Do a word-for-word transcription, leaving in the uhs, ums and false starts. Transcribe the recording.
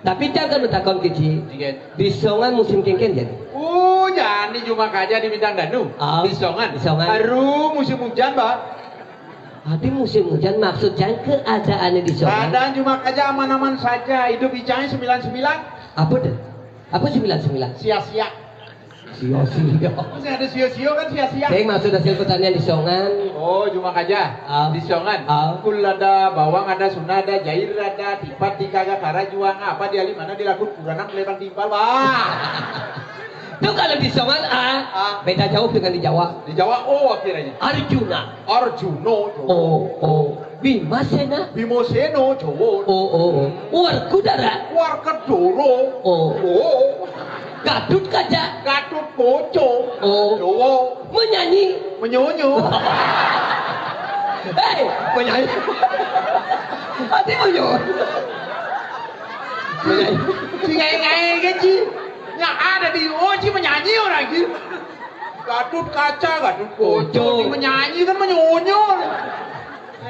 Tapi cang kan takon keci. Nggih. Disongan musim kengken jadi. Oh, jani Juma Kaja di Bintang Danu. Ah, Disongan. Disongan. Aduh, musim hujan, Pak. Adi musim hujan maksud cang keadaannya disongan. Keadaan Juma Kaja aman-aman saja. Hidup icangnya sembilan sembilan. Apa tuh? Apa sembilan sembilan? Sia-sia. Sio-sio. Terus yang ada sio-sio kan sia-sia. Cang maksud hasil pertanian disongan. Oh, Juma Kaja. Ah. Disongan. Ah. Kul ada, bawang ada, suna ada, jair ada, tipat tiga ada, karajuang apa di alim mana dilakukan kuranang kelihatan timpal, Pak. Tuh kalau disongan ah, Ah. Beda jauh dengan di Jawa. Di Jawa, oh, akhirnya. Arjuna. Arjuno, Jawa. Oh, oh. Bimasena. Bimoseno, Jawa. Oh, oh, oh. Warkudara. Warkedoro. Oh. Oh. Gatut Kaca. Gatut Koco. Oh. Jawa. Menyanyi. Menyonyo. Hei, menyanyi. Adi menyanyi. Menyanyi. Si ngae-ngae kan, Ji. Yang ada di, oh, Ji menyanyi orang, Ji. Gatut Kaca, Gatut Koco. Koco. Ji menyanyi kan menyonyo.